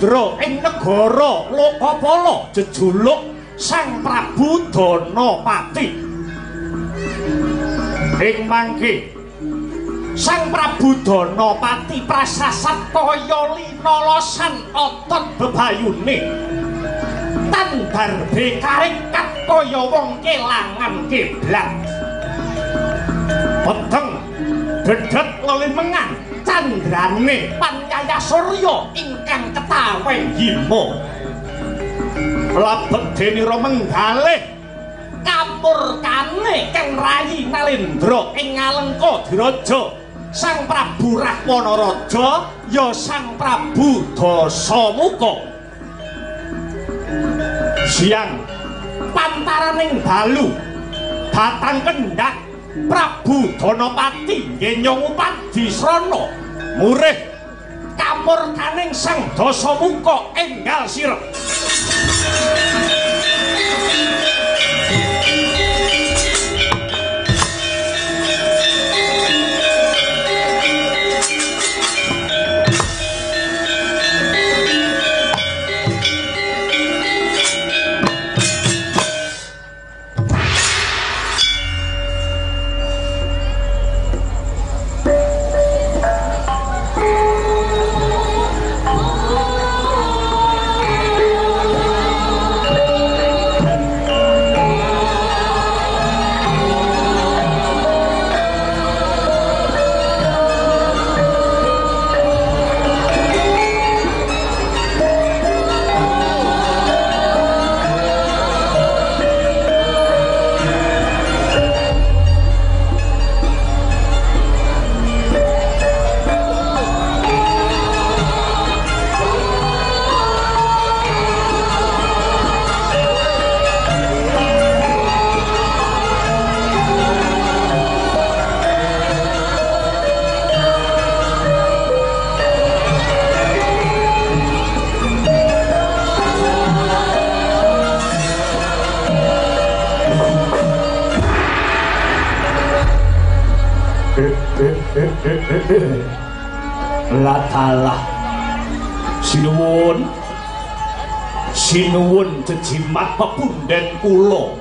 Nalendra ing negara Lokapala jejuluk Sang Prabu Danapati. Ing mangke Sang Prabu Danapati prasasat kaya linolosan otot bebayune. Tan darbe karingkat kaya wong kelangan kiblat. Peteng dedet lelimengan candrane pancaya surya ingkang ketaweng hima. Labet denira menggalih kamurkane kang rayi Nalendra ing Alengka Diraja Sang Prabu Rahwana Raja ya Sang Prabu Dasamuka. Siang pantaraning dalu batang kendhak Prabu Danapati ngenyong upadi srana murih kamurkaning Sang Dasamuka enggal sirep. Latalah sinuwun sinuwun jejimat pepunden kula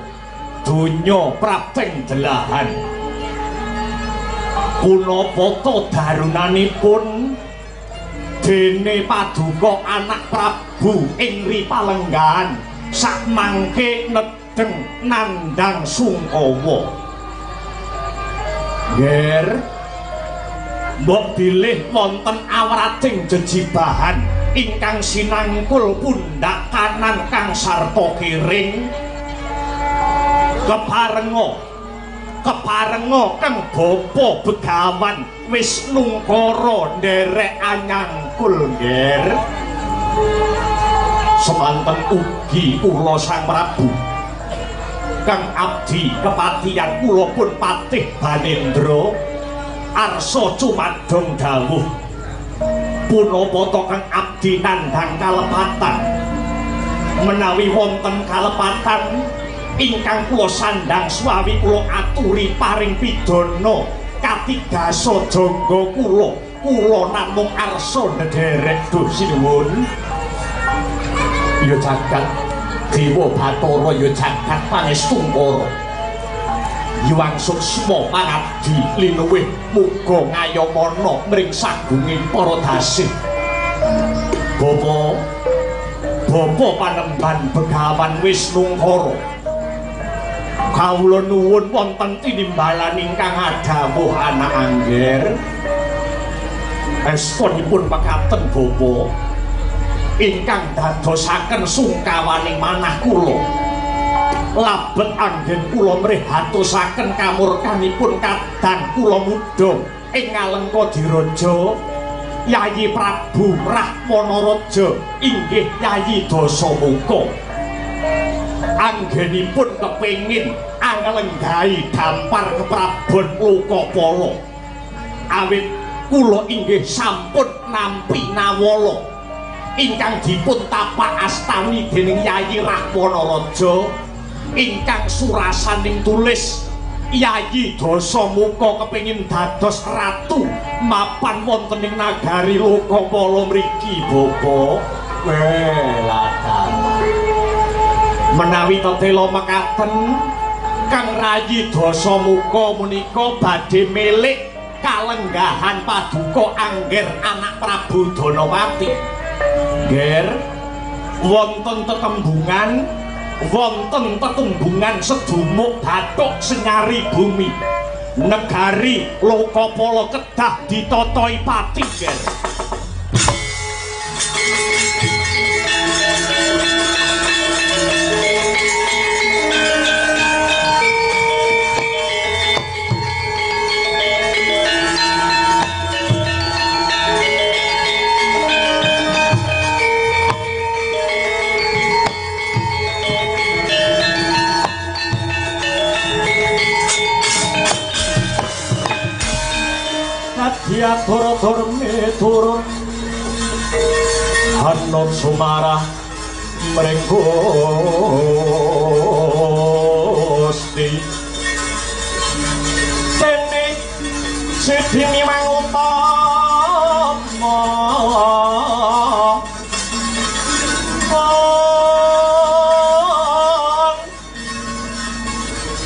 donya prapteng delahan punapa ta darunanipun dene paduka anak Prabu ing Ripalenggahan sakmangke nedheng nandhang sungkawa. Nger mbok bilih wonten awrating jejibahan ingkang sinangkul pundhak kanan kang sarta kiring keparenga kang bapa begawan Wisnungkara nderek anyangkul. Nger semanten ugi kula Sang Prabu kang abdi kepatihan kula pun Patih Balendra arsa cumadong dawuh punapa ta kang abdi nandhang kalepatan menawi wonten kalepatan ingkang kula sandhang suwawi kula aturi paring pidana katigasa jangga kula kula namung arsa ndherek. Duh sinuwun ya jagat Dewa Bathara ya jagat Pangestungkara Hyang Suksma pangabdi linuwih muga ngayamana mring sagunging para dasih. Bapa bapa panemban Begawan Wisnungkara kawula nuwun wonten tinimbalan ingkang adhawuh anak angger. Estunipun mekaten bapa ingkang dadosaken sungkawaning manah kula. Labet anggen kula mrihatosaken kamurkanipun kadang kula mudha ing Alengka Diraja Yayi Prabu Rahwana Raja inggih Yayi Dasamuka. Anggenipun kepengin anglenggahi dampar keprabon Lokapala awit kula inggih sampun nampi nawala ingkang dipun tapak astani dening Yayi Rahwana Raja ingkang surasaning tulis Yayi Dasamuka kepengin dados ratu mapan wonten ing nagari Lokapala mriki bapa. Welah. Menawi tetela mekaten Kang Rayi Dasamuka menika badhe milik kalenggahan paduka Angger anak Prabu Danapati. Ngger, wonten tetembungan sedumuk bathuk senyari bumi. Negari Lokapala kedah ditatoi pati, Ngger. Diatur miturut hanut sumarah mring Gusti dene sidi miwang utama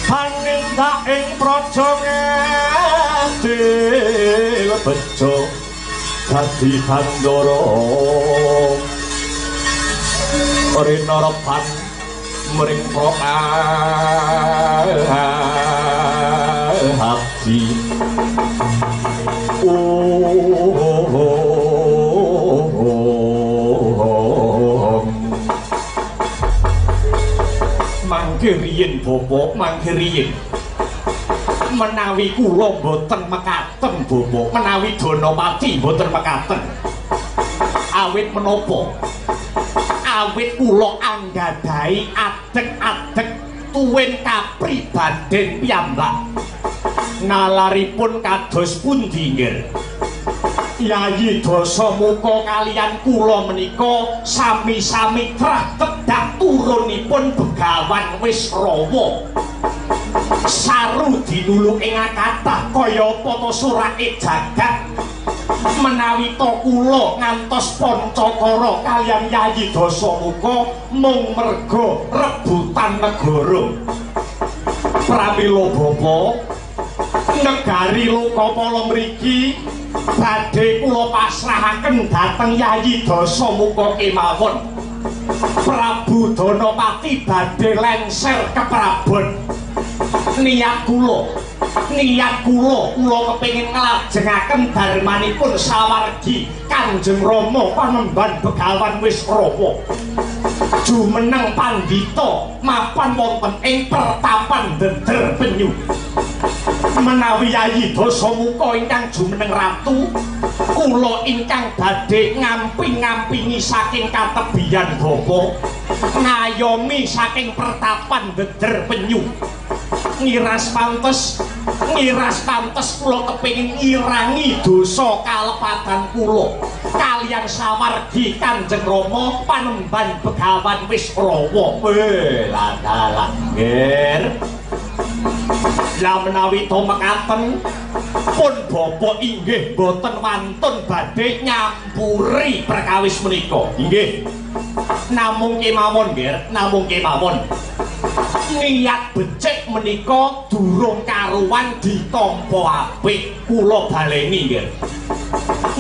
panindak ing praja ngadil bejo dadi bandara rinarepan mring abdi. Mangke riyin bapak, mangke riyin menawi kula mboten mekaten bapak, menawi Danapati mboten mekaten. Awit menapa? Awit kula anggadhahi adeg-adeg tuwin kapribaden piyambak. Nalaripun kados pundi nggih? Yayi Dasamuka kaliyan kula menika sami-sami trah tedhak turunipun Begawan Wisrawa. Saru dinuluk ing kathah kaya apa ta surake jagat menawi ta kula ngantos pancakara kaliyan Yayi Dasamuka mung merga rebutan negara. Pramila bapa, negari Lokapala mriki badhe kula pasrahaken dhateng Yayi Dasamuka kemawon. Prabu Danapati badhe lengser keprabon. Niat kula, kula kepengin nglajengaken darmanipun sawargi Kanjeng Rama panemban Begawan Wisrawa. Jumeneng pandhita mapan wonten ing pertapan Deder Penyu. Menawi Yayi Dasamuka ingkang jumeneng ratu, kula ingkang badhe ngamping-ngampingi saking katebian bapa, ngayomi saking pertapan Deder Penyu. Ngiras pantes kula kepengin ngirangi dosa kalepatan kula kaliyan sawargi Kanjeng Rama panemban Begawan Wisrawa. Lah dalah nggih. Lah menawi to mekaten pun bapa inggih boten wantun badhe nyampuri perkawis menika. Inggih. Namung kemawon nggih, namung kemawon. Niat becik menika durung karuan ditampa apik. Kula baleni nggih.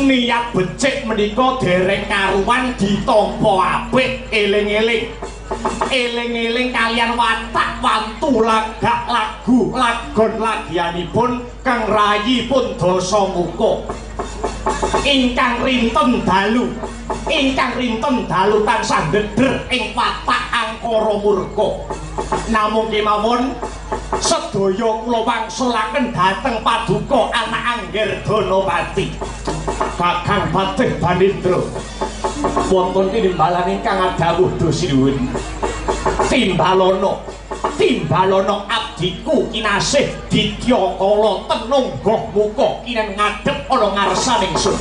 Niat becik menika dereng karuan ditampa apik. Eling-eling. Eling-eling kaliyan watak wantu lagak lagu lagon lagianipun Kang Rayi pun Dasamuka. Ingkang rinten dalu tansah ndeder ing watak angkara murka. Namung kemawon sedaya kula wangsulaken dhateng paduka anak Angger Danapati. Kakang Patih Banindra wonten tinimbalan ingkang adhawuh dosinuwun. Timbalana abdiku kinasih Ditya Kala tenungguh muka kinen ngadhep ana ngarsaning sun.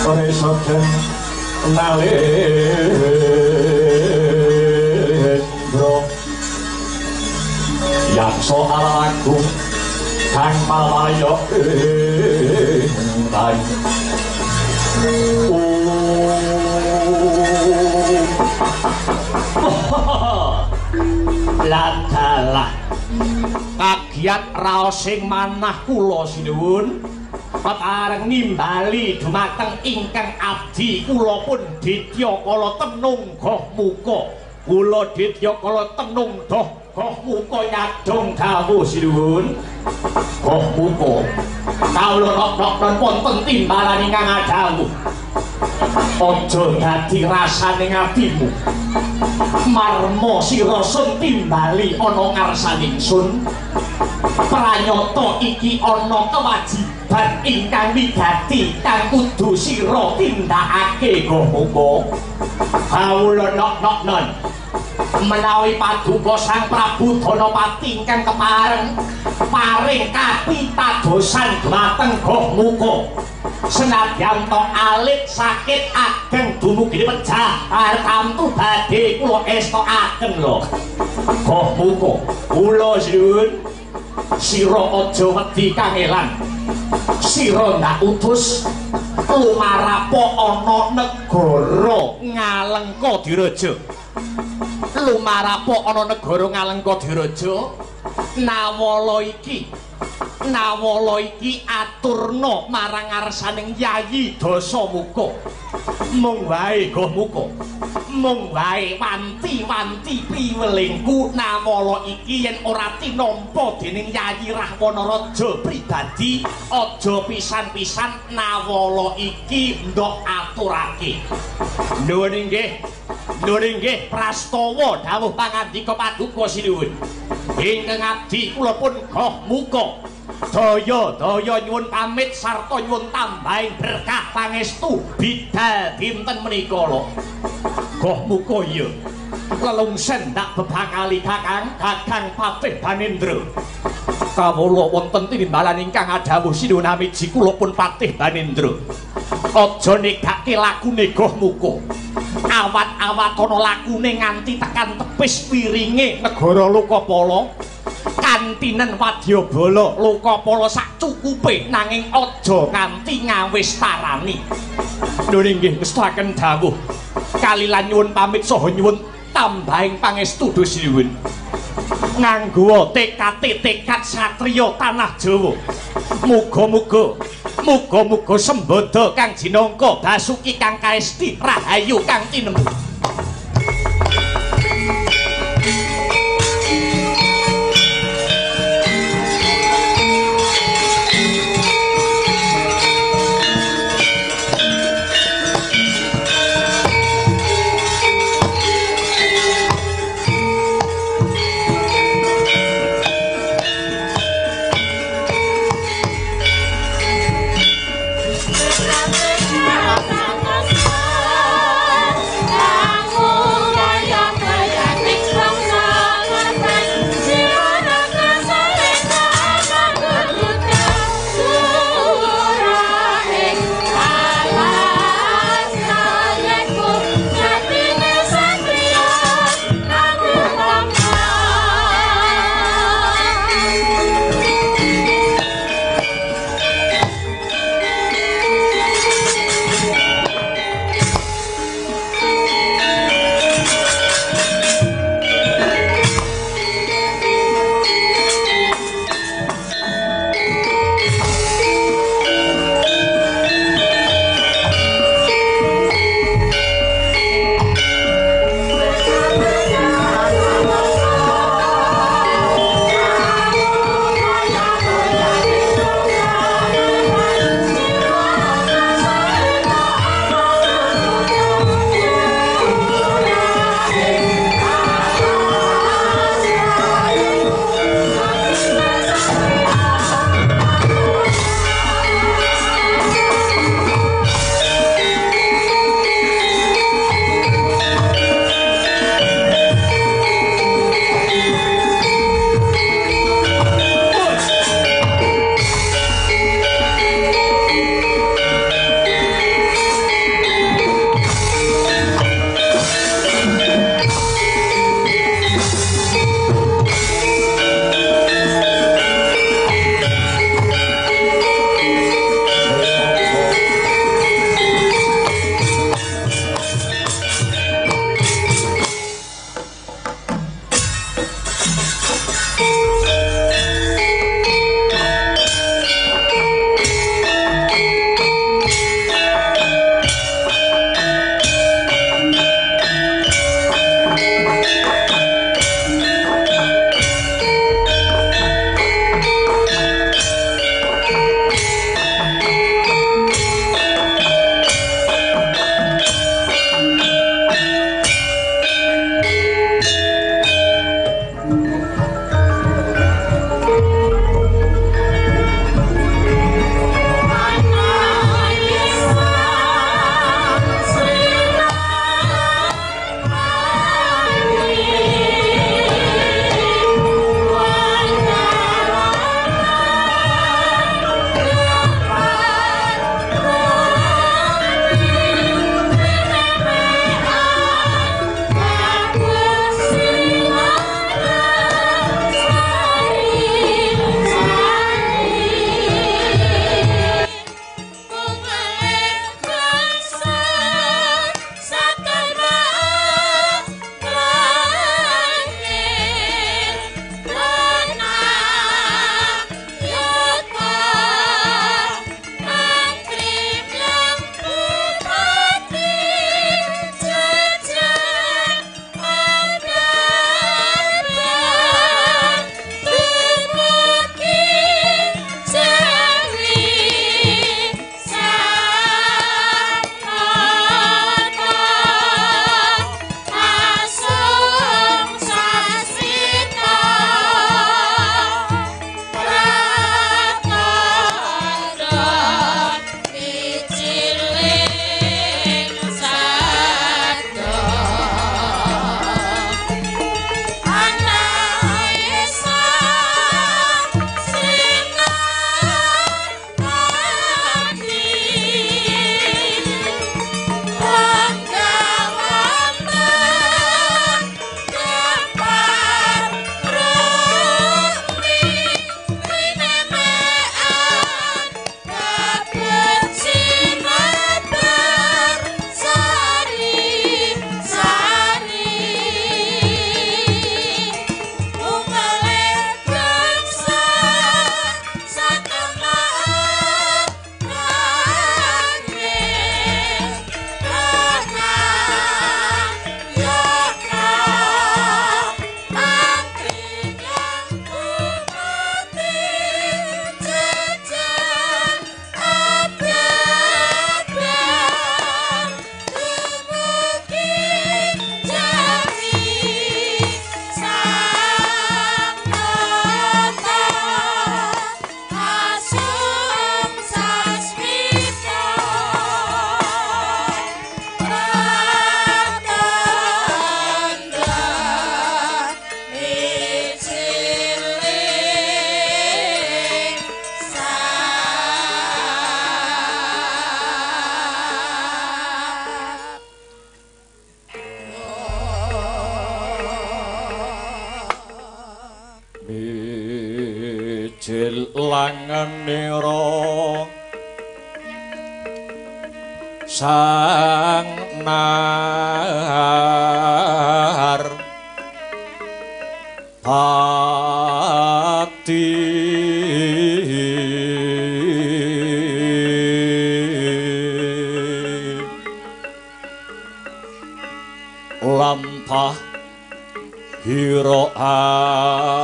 Resoten Nalendra Yaksa Agung kang palaya ing Ladalah kagiat raosing manah kula sinuwun pepareng nimbali dumateng ingkang abdi kula pun Ditya Kala Tenung Goh Muka. Kula Ditya Kala Tenung Doh Goh Muka nyadong dawuh sinuwun. Goh Muka kawula nok-noknon wonten timbalan ingkang adhawuh. Aja dadi rasane atimu. Marma sira sun timbali ana ngarsaning sun. Pranyata iki ana kewajiban ingkang wigati kang kudu sira tindakake Goh Muka. Kawula nok-noknon menawi paduka Sang Prabu Danapati ingkang kepareng paring kapitadosan dhumateng Goh Muka. Senadyan to alit sakit ageng dumugi pejah tartamtu badhe kula estokaken lho. Goh Muka, kula sinuwun sira aja wedi kangelan. Sira ndak utus lumarapa ana negara Ngalengka Diraja. Lumarapa ana negara Ngalengka Diraja, nawala iki nawala iki aturna marang ngarsaning Yayi Dasamuka. Mung wae Goh Muka, mung wae wanti-wanti piwelingku nawala iki yen ora tinampa dening Yayi Rahwana Raja pribadi, aja pisan-pisan nawala iki ndok aturake. Nuwun inggih, nuwun inggih prastawa dawuh pangandika paduka sinuwun. Ingkang abdi kula pun Goh Muka. Daya-daya nyuwun pamit sarta nyuwun tambahing berkah pangestu bidal dinten menika lho. Goh Muka iya. Lelungsen ndak bebakali Kakang, Kakang Patih Banendra. Kawula wonten tinimbalan ingkang adhawuh sinuwun amiji kula pun Patih Banendra. Aja negake lakune Goh Muka. Awat-awatana lakune nganti tekan tepis wiringe negara Lokapala. Kantinen wadyabala Lokapala sak cukupe nanging aja nganti ngawestarani. Nuwun inggih ngestakaken dawuh. Kalilan nyuwun pamit saha nyuwun tambahing pangestu sinuwun. Nganggo tekate tekad satriya tanah Jawa. Muga-muga muga-muga sembada kang jinangka Basuki kang kaesti rahayu kang tinemu. Ah! Mijil langenira sang nar pati lampah hira alon.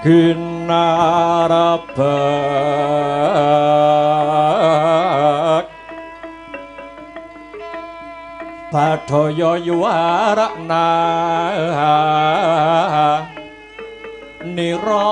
Kinarabak Badaya yuwarakna nira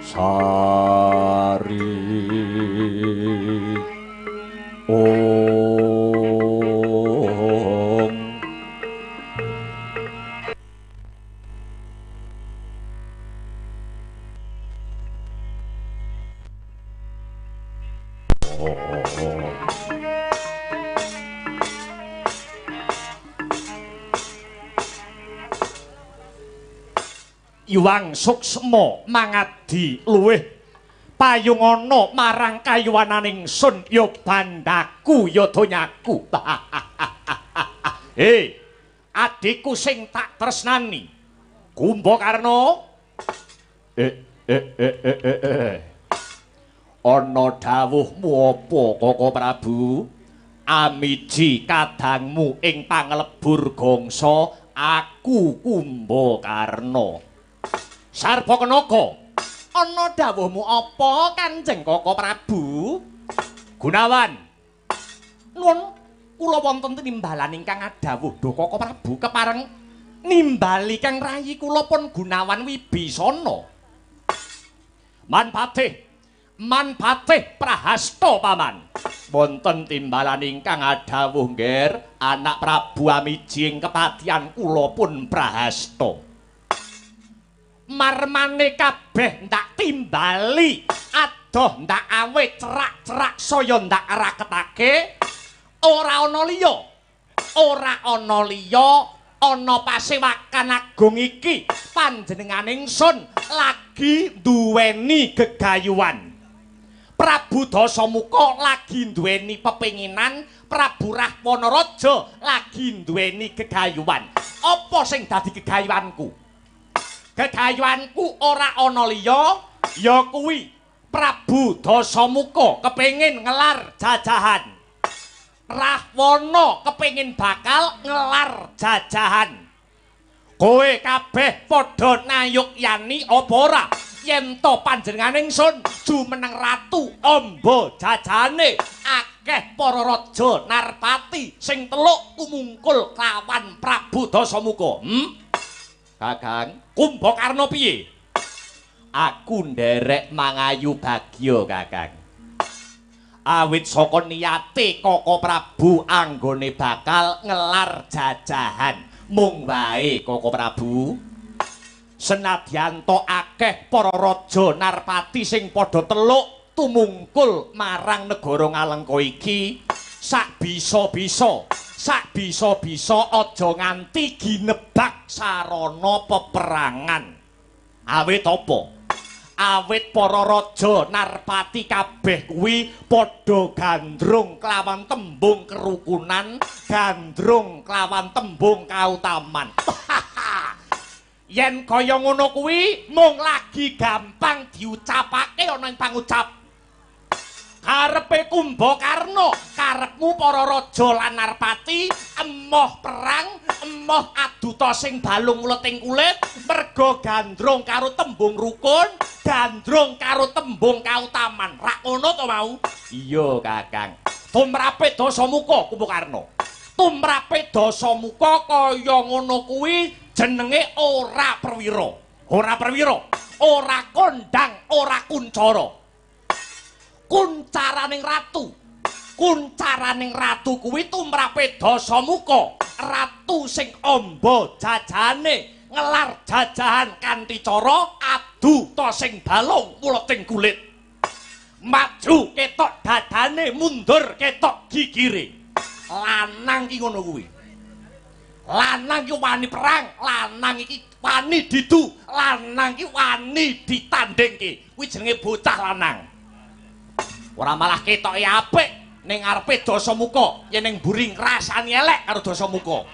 Sari Om. Iwang suksma mangadi luwih payungana marang kayuwananing sun ya bandaku ya donyaku. Hei, adhiku sing tak tresnani Kumbakarna. Ana dawuhmu apa Koko Prabu? Amiji kadangmu ing panglebur gangsa aku Kumbakarna. Sarpakenaka, ana dawuhmu apa Kanjeng Koko Prabu? Gunawan, nuwun kula wonten tinimbalan ingkang adhawuh duh Koko Prabu kepareng nimbali kang rayi kula pun Gunawan Wibisana. Manpatih, manpatih prahasta paman. Wonten timbalan ingkang adhawuh ngger anak Prabu Amiji ing kepatihan kula pun prahasta. Marmane kabeh ndak timbali, adoh ndak awe cerak-cerak saya ndak raketake. Ora ana liya, ora ana liya, ana pasewakan agung iki panjenengane ingsun lagi duweni gegayuhan. Prabu Dasamuka lagi duweni pepenginan, Prabu Rahwana Raja lagi duweni gegayuhan. Apa sing dadi gegayuhanku? Gegayuhanku ora ana liya, ya kuwi Prabu Dasamuka kepengin ngelar jajahan. Rahwana kepengin bakal ngelar jajahan. Kowe kabeh padha nayukyani apa ora? Yen to panjenengane ingsun jumeneng ratu amba jajane akeh para raja narpati sing teluk tumungkul lawan Prabu Dasamuka. Kakang Kumbakarna piye? Aku nderek mangayu bagya, Kakang. Awit saka niyate Koko Prabu anggone bakal ngelar jajahan. Mung wae Koko Prabu, senadyan to akeh para raja narpati sing padha teluk tumungkul marang negara Ngalengka iki, sak bisa-bisa, sak bisa-bisa aja nganti ginebak sarana peperangan. Awit apa? Awit para raja narpati kabeh kuwi padha gandrung kelawan tembung kerukunan, gandrung kelawan tembung kautaman. Yen kaya ngono kuwi mung lagi gampang diucapake ana ing pangucap. Karepe Kumbakarna, karepmu para raja lan narpati emoh perang, emoh aduta sing balung uleting kulit, merga gandrung karo tembung rukun, gandrung karo tembung kautaman. Rak ngono to mau? Iya, Kakang. Tumrape Dasamuka Kumbakarna. Tumrape Dasamuka kaya ngono kuwi jenenge ora perwira. Ora perwira, ora kondang, ora kuncara. Kuncaraning ratu, kuncaraning ratu kuwi tumrape Dasamuka, ratu sing amba jajane ngelar jajahan kanthi cara adu ta sing balung muleting kulit. Maju ketok dadane, mundur ketok gigire. Lanang iki ngono kuwi. Lanang iki wani perang, lanang iki wani didu, lanang iki wani ditandingke. Kuwi jenenge bocah lanang. Ora malah ketoke apik ning ngarepe Dasamuka, yen ning mburi ngrasani elek karo Dasamuka.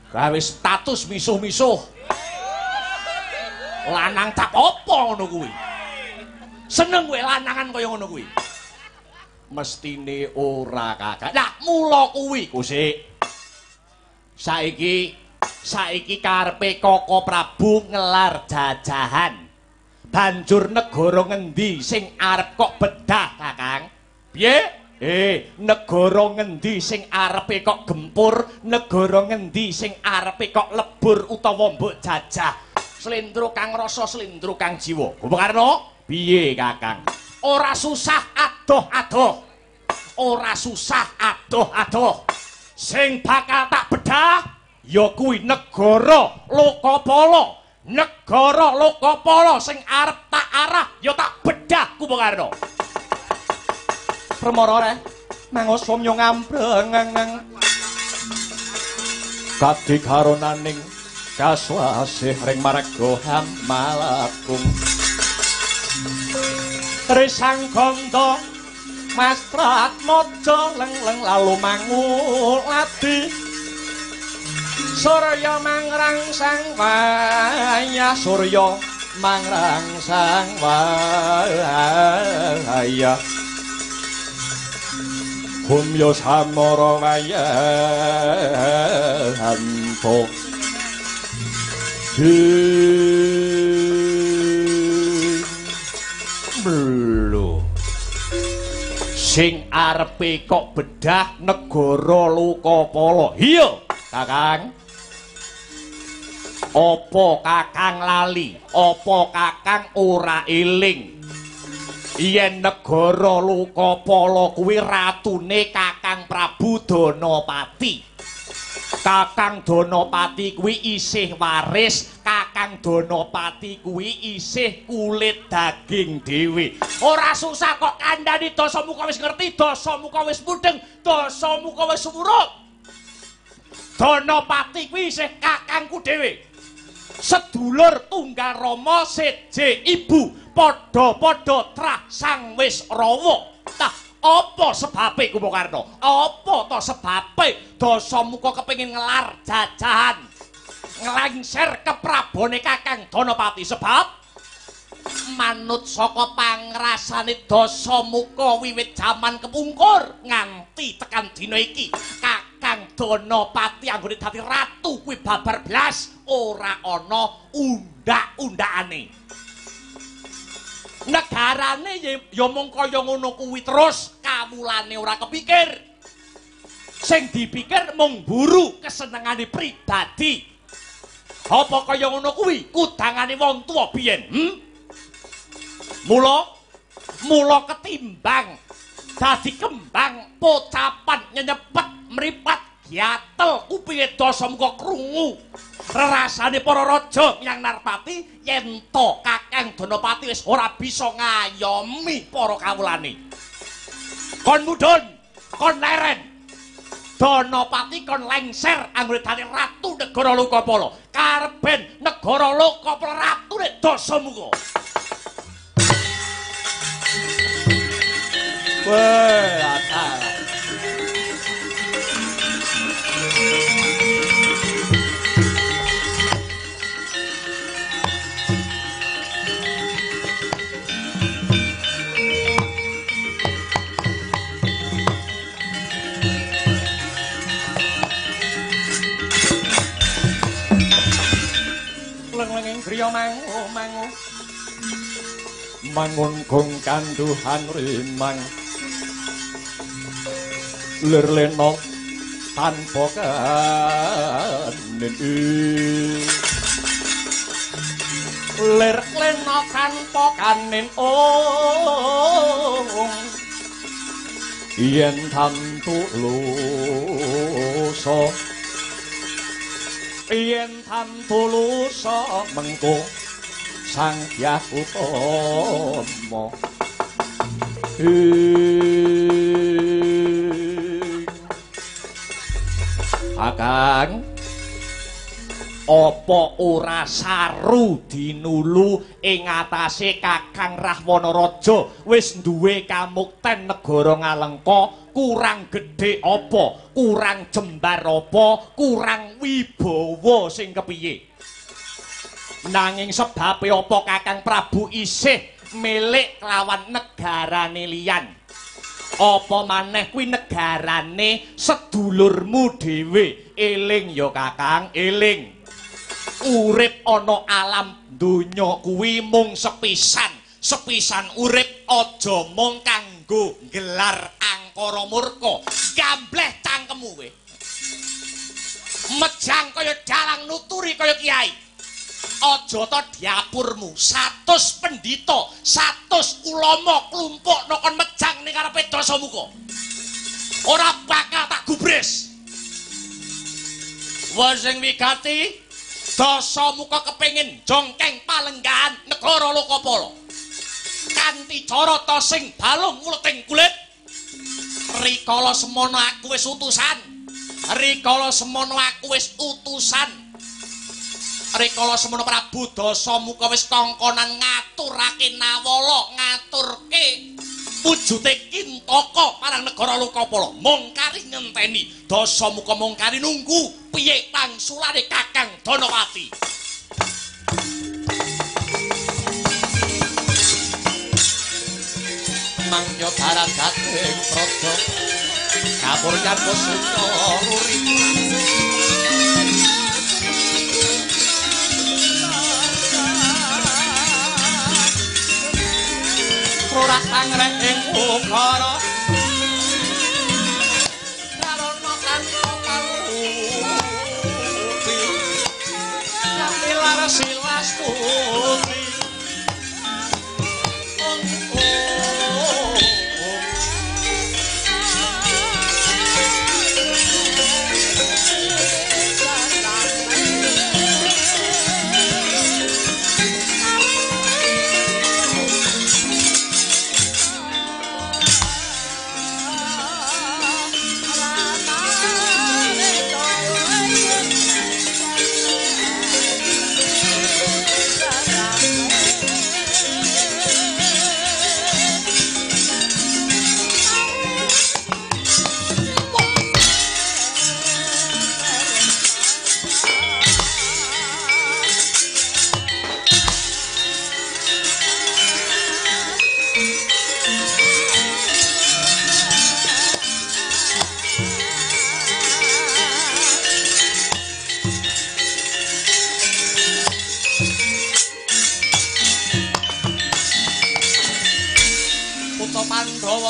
Gawe status misuh-misuh. Lanang cap apa ngono kuwi? Seneng kowe lanangan kaya ngono kuwi? Mestine ora, Kakak. Lah mula kuwi Kusik. Saiki karepe Koko Prabu ngelar jajahan. Banjur negara ngendi sing arep kok bedah, Kakang? Piye? Negara ngendi sing arepe kok gempur, negara ngendi sing arepe kok lebur utawa mbok jajah? Slendro kang rasa, slendro kang jiwa. Kumbakarna, piye, Kakang? Ora susah adoh-adoh. Ora susah adoh-adoh. Sing bakal tak bedah ya kuwi negara Lokapala. Negara Lokapala sing arep tak arah ya tak bedah Kumbakarna. Permara reh mangosomyo ngambreng kadikaronaning kaswasih ring marga hamalakung Trisang ganda Mastrat maja leng-leng lalu manguladi Surya mangrangsang wayah, surya mangrangsang wayah. Humya samara wayahanto Lho, sing arepe kok bedah negara Lokapala. Iya, Kakang. Apa Kakang lali? Apa Kakang ora eling? Yen negara Lokapala kuwi ratune Kakang Prabu Danapati. Kakang Danapati kuwi isih waris, Kakang Danapati kuwi isih kulit daging dhewe. Ora susah kok kandhani Dasamuka wis ngerti, Dasamuka wis mudheng, Dasamuka wis sumuruk. Danapati kuwi isih kakangku dhewe. Sedulur tunggal rama seje ibu Padha-padha trah sang wis rawa. Tah apa sebabe Kumbakarna? Apa to sebabe Dasamuka kepengin ngelar jajahan, nglengser keprabone Kakang Danapati? Sebab manut saka pangrasane Dasamuka wiwit jaman kepungkur nganti tekan dina iki, Kakang Danapati anggone dadi ratu kuwi babar blas ora ana undak-undakane. Negarane ya mung kaya ngono kuwi terus, kawulane ora kepikir. Sing dipikir mung mburu kesenengane pribadi. Apa kaya ngono kuwi kudangane wong tuwa biyen? Mula ketimbang dadi kembang pocapan nyenyepet mripat gatel kupinge Dasamuka krungu rerasane para raja nyang Narpati yen to Kakang Danapati wis ora bisa ngayomi para kawulane. Kon mudhun, kon leren. Danapati kon lengser anggone dadi ratu negara Lokapala. Kareben negara Lokapala ratune Dasamuka. Weh, atas. Leng-lenging griya mangu-mangu mangun gong kanduhan rimang lir lena tanpa kanin, lir lena tanpa kanin ong yen tantu lusa, yen tantu lusa mengko Sang Hyang Utama. Kakang, apa ora saru dinulu ing atase Kakang Rahwana Raja wis duwe kamukten negara Ngalengka kurang gedhe apa, kurang jembar apa, kurang wibawa sing kepiye? Nanging sebabe apa Kakang Prabu isih milik kelawan negarane liyan? Apa maneh kuwi negarane sedulurmu dhewe? Eling ya Kakang, eling. Urip ana alam donya kuwi mung sepisan. Sepisan urip aja mung kanggo gelar angkara murka. Gambleh cangkemmu kowe. Mejang kaya dalang nuturi kaya kiai. Aja to diapurmu 100 pendhita, 100 ulama klumpukno kon mejang ning karepe Dasamuka. Ora bakal tak gubris. Wong sing wigati Dasamuka kepengin jongkeng palenggahan negara Lokapala. Kanthi cara ta sing balung nguleting kulit. Rikala semono aku wis utusan. Rikala semono aku wis utusan. Rikala semono Prabu Dasamuka wis kongkonan ngaturake nawala, ngaturke wujute Kintaka marang negara Lokapala. Mung kari ngenteni Dasamuka, mung kari nunggu piye pangsulane Kakang Danapati. Mangya baradating praja kapuryan pusaka ruri. Ora sangreh ing ukara karana tanpa palupi lamilar silastuti.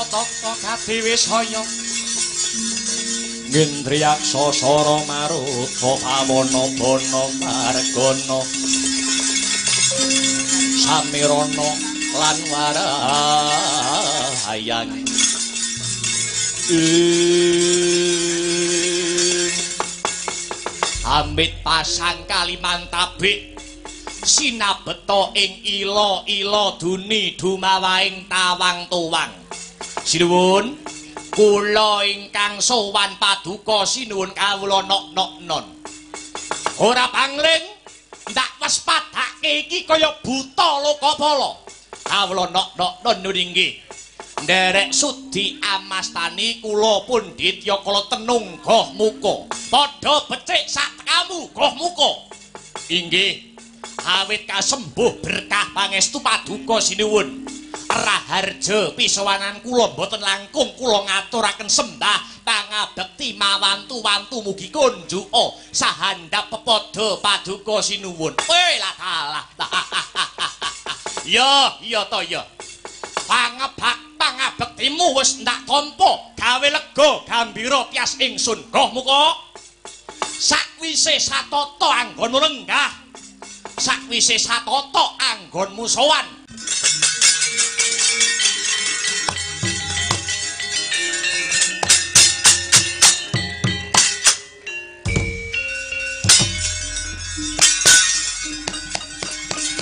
tata kadiwisaya ngendriyaksa sara maruta pawana bana margana samirana lan warahayang. Amit pasang Kalimantabik sinabeta ing ila-ila duni dumawaing tawang tuwang. Sinuwun kula ingkang sowan paduka sinuwun kawula nok-nok-non. Ora pangling ndak waspadake iki kaya buta lokapala. Kawula nok-nok-non nun inggih. Nderek sudi amastani kula pundhitya kala tenung goh muka. Padha becik sak tekamu goh muka. Inggih. Awit kasembuh berkah pangestu paduka sinuwun. Raharja pisowanan kula mboten langkung kula ngaturaken sembah pangabekti mawantu-wantu mugi kunjuka sahandap pepadha paduka sinuwun. Weh lah dalah. Ya, iya to ya. Pangabektimu wis ndak tampa, gawe lega gambira tias ingsun goh muka. Sakwise satata anggonmu lenggah, sakwise satata anggonmu sowan.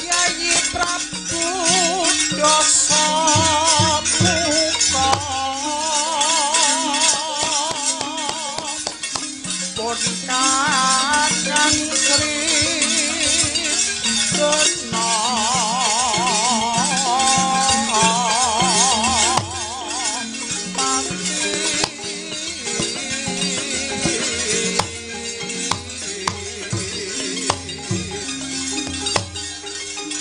Yayi Prabu Dasa Muka pun Kakang Sri Sena pati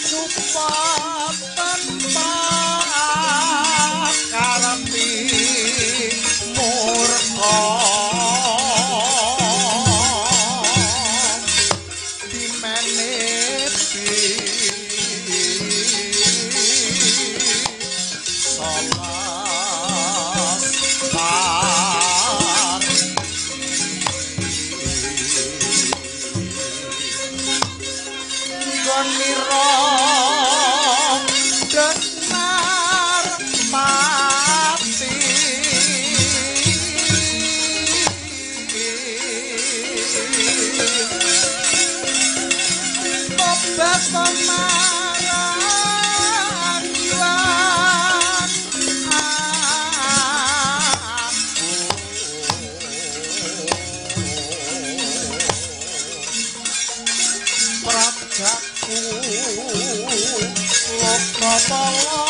supaten pakarti murka dimeneti salas pari gonira denar mati tobat marang Hyang Agung prajaku lokapala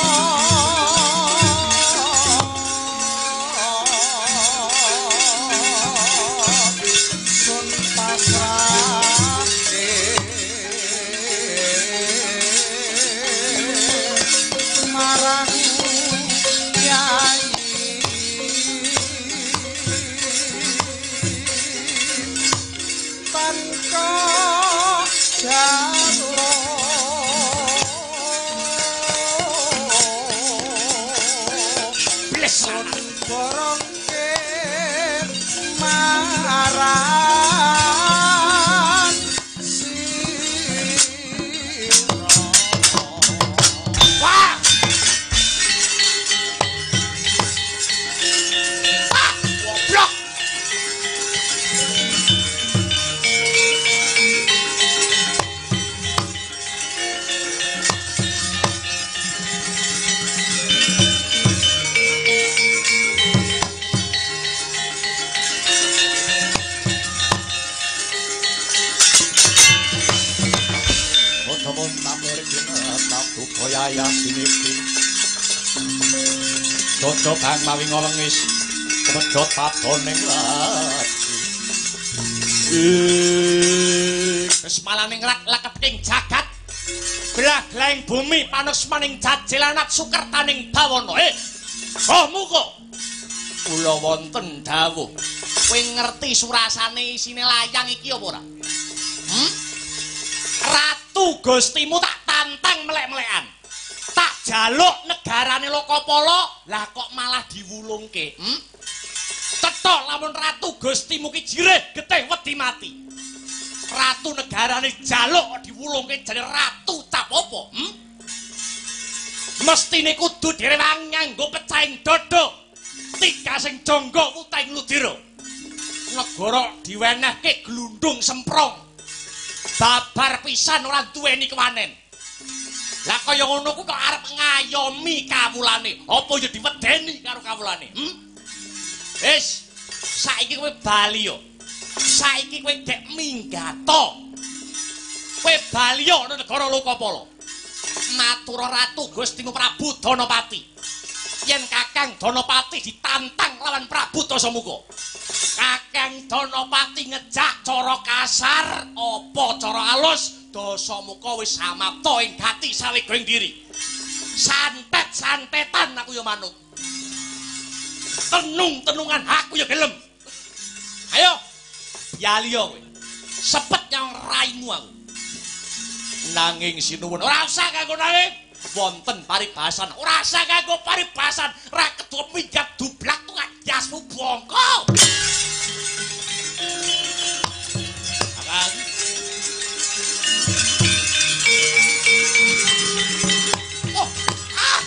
sun pasrahke marang Kyai tanpa jaluk. Bles Borongke marang sira. Wah! Ah, goblok. Dodo bang mawi ngolengis kemedhot padoning lathi. Kesmalaning rak laketing jagat glah-glahing bumi panusmaning jajilanat sukertaning bawana. Oh muka kula wonten dawuh. Kowe ngerti surasane isine layang iki apa ora? Ratu Gustimu tak tantang melek-melekan. Tak Jaluk negarane Lokapala, lah kok malah diwulungke? Cetha lamun Ratu Gustimu ki jirih getih wedi mati. Ratu negarane jaluk kok diwulungke jane ratu cap apa? Mestine kudu direwangi nganggo pecahing dada. Tiga sing jangga wutahing ludira. Negara diwenehke glundung semprong. Babar pisan ora duweni kewanen. Lah kaya ngono kuwi kok arep ngayomi kawulane. Apa ya diwedeni karo kawulane? Wis, saiki kowe bali yo. Saiki kowe gek minggato. Kowe bali yo nang negara Lokapala. Matur Ratu Gustimu Prabu Danapati. Yen Kakang Danapati ditantang lawan Prabu Dasamuka. Kakang Danapati ngejak cara kasar apa cara alus, Dasamuka wis samapta ing gati sawega ing diri. Santet-santetan aku ya manut. Tenung-tenungan aku ya gelem. Ayo, yali yo kowe. Sepet nyang raimu aku. Nanging sinuwun ora usah kanggo nanging. Wonten paribasan, ora usah kanggo paribasan. Ra ketua minggat dublak tukang jasmu bongko. Kakang. Oh, ah.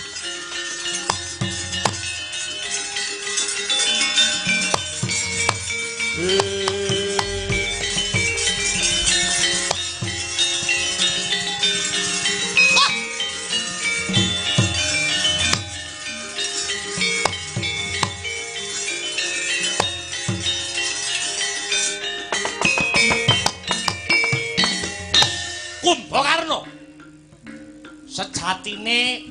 Kumbakarna, sejatine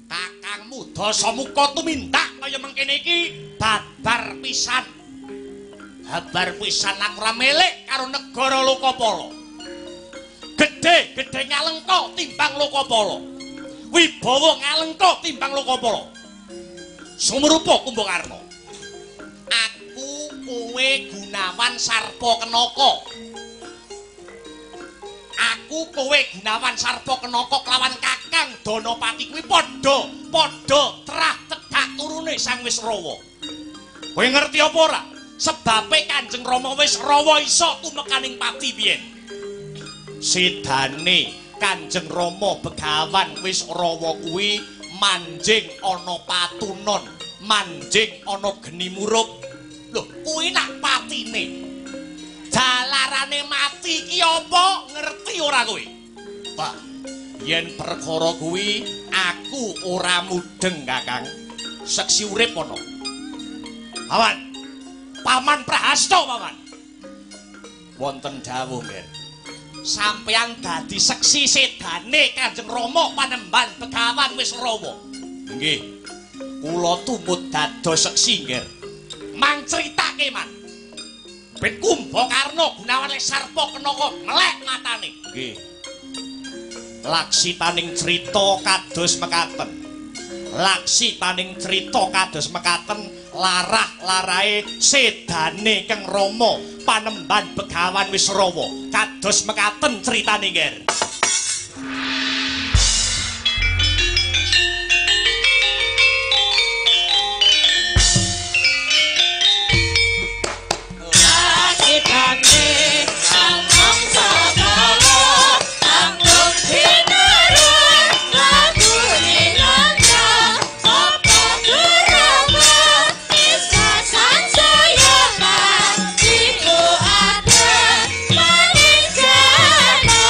kakangmu Dasamuka tumindak kaya mengkene iki babar pisan. Babar pisan aku ora melek karo negara Lokapala. Gedhe-gedhe ngalengka timbang Lokapala. Wibawa ngalengka timbang Lokapala. Sumrupa Kumbakarna. Aku kowe Gunawan Sarpa Kenaka. Aku kowe Gunawan Sarpa Kenaka kelawan Kakang Danapati kuwi padha padha trah cedhak turune Sang Wisrawa. Kowe ngerti apa ora? Sebabe Kanjeng Rama Wisrawa iso tumekaning pati biyen. Sidane Kanjeng Rama Begawan Wisrawa kuwi manjing ana patunon, manjing ana geni murup. Lho, kuwi nak patine. Jalarane mati ki apa ngerti ora kowe? Pak, yen perkara kuwi aku ora mudeng, Kakang. Seksi urip ana. Paman. Paman Prahasta, Paman. Wonten dawuh, Nger. Sampeyan dadi seksi sedane Kanjeng Rama Panembahan Begawan Wisrawa. Nggih. Kula tumut dados seksi, Nger. Mang critake, Man. Ben Kumbakarna Gunawan Sarpa Kenaka melek matane. Nggih. Laksitaning crita kados mekaten. Laksitaning crita kados mekaten larah-larahe sedane Kang Rama Panembahan Begawan Wisrawa. Kados mekaten critane, Nger. Maning jana.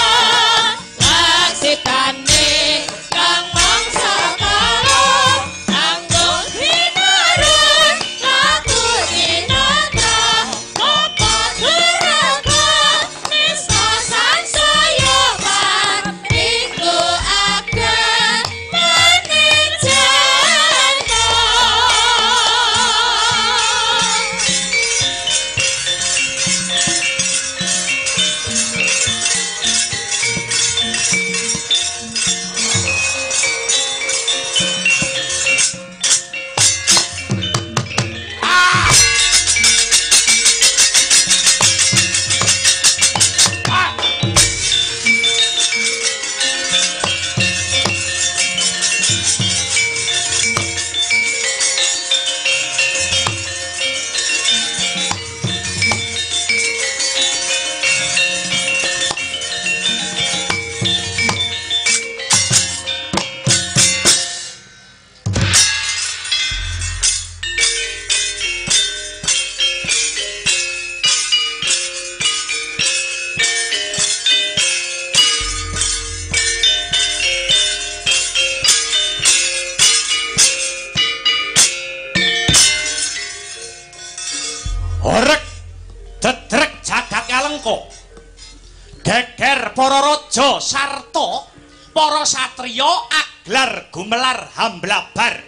Geger para raja sarta para satriya aglar gumelar hamblabar.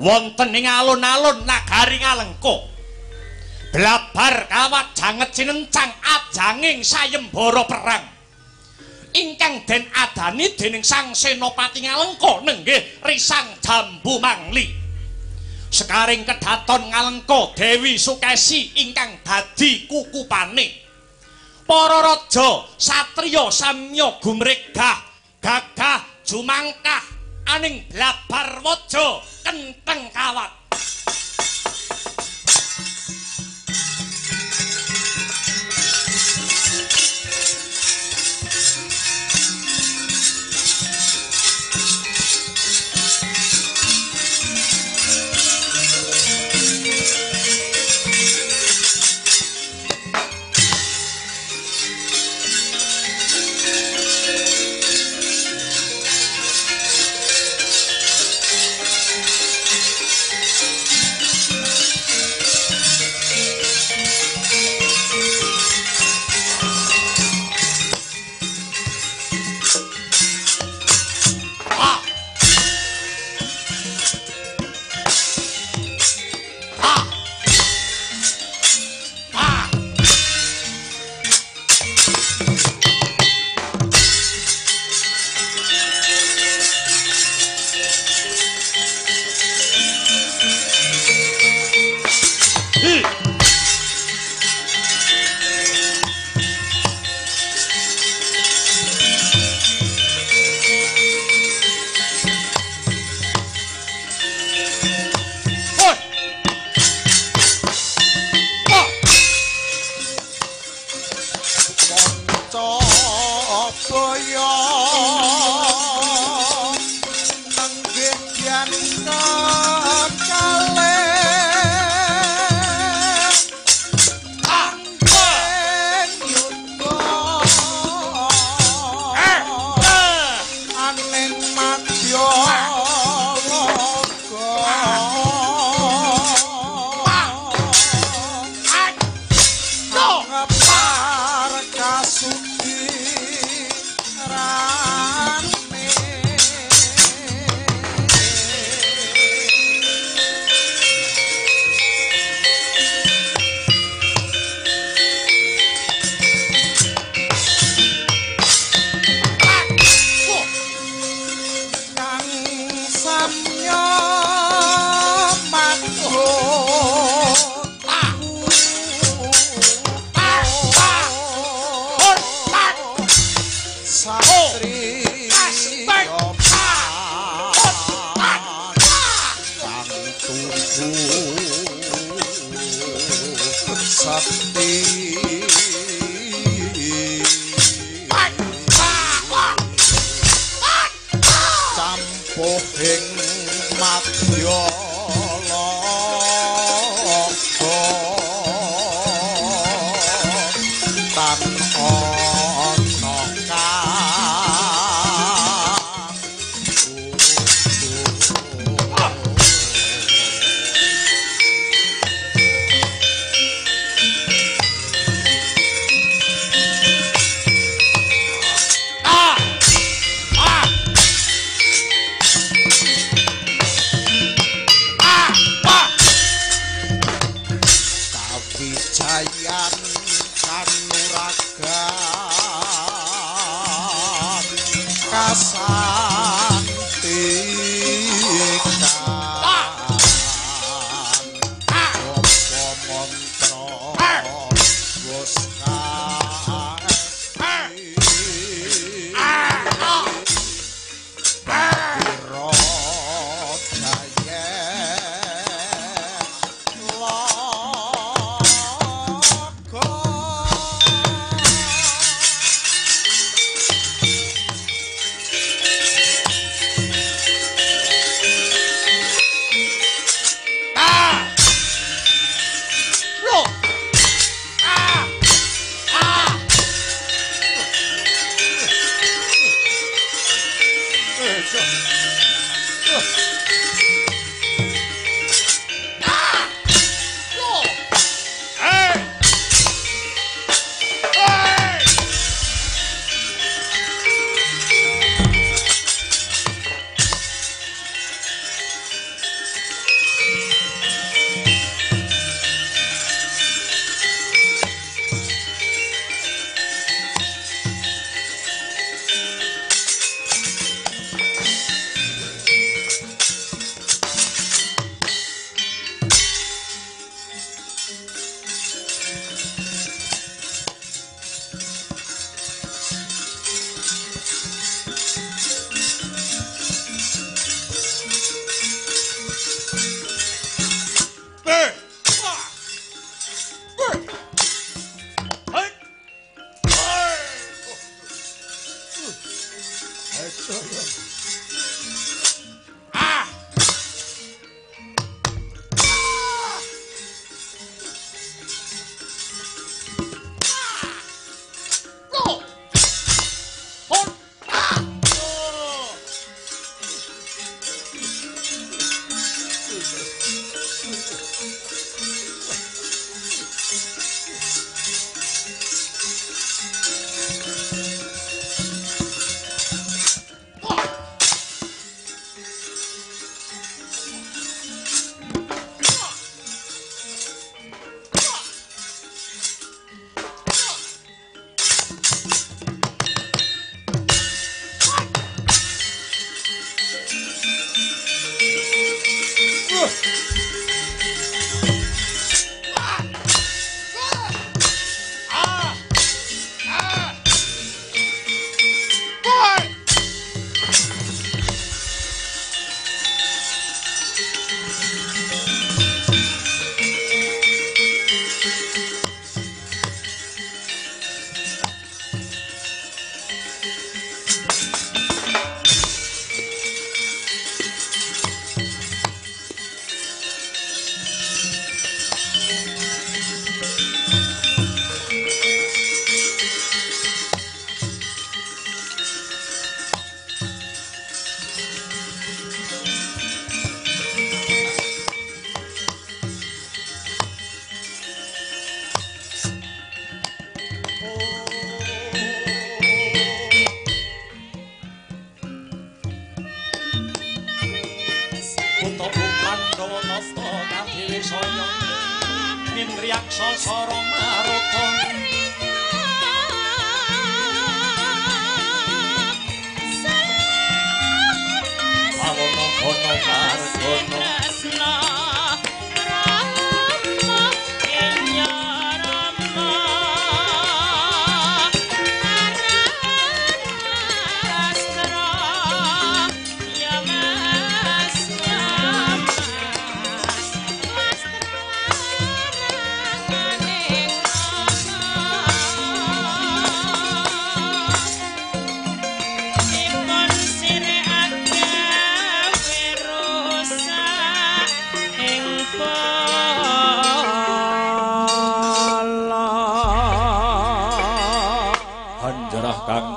Wonten ing alun-alun nagari Ngalengka. Blabar kawat janget cinencang ajanging sayembara perang. Ingkang den adani dening Sang Senopati Ngalengka nenggih Risang Jambu Mangli. Sekaring kedaton Ngalengka Dewi Sukesi ingkang dadi kukupane. Para raja satriya samya gumregah gagah jumangkah aning blabar waja kentheng kawat. Ah. Lo. On. Ah.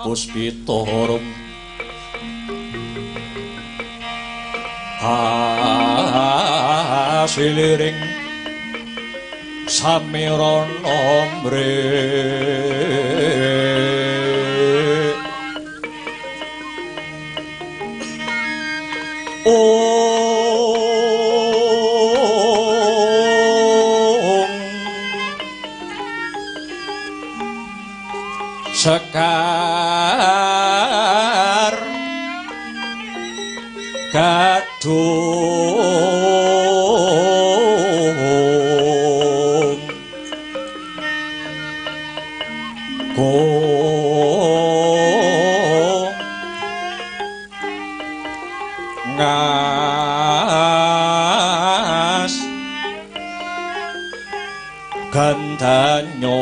Puspita harum hasiliring samirana mrih Sekar Gadung Gong Ngas Gandanyo.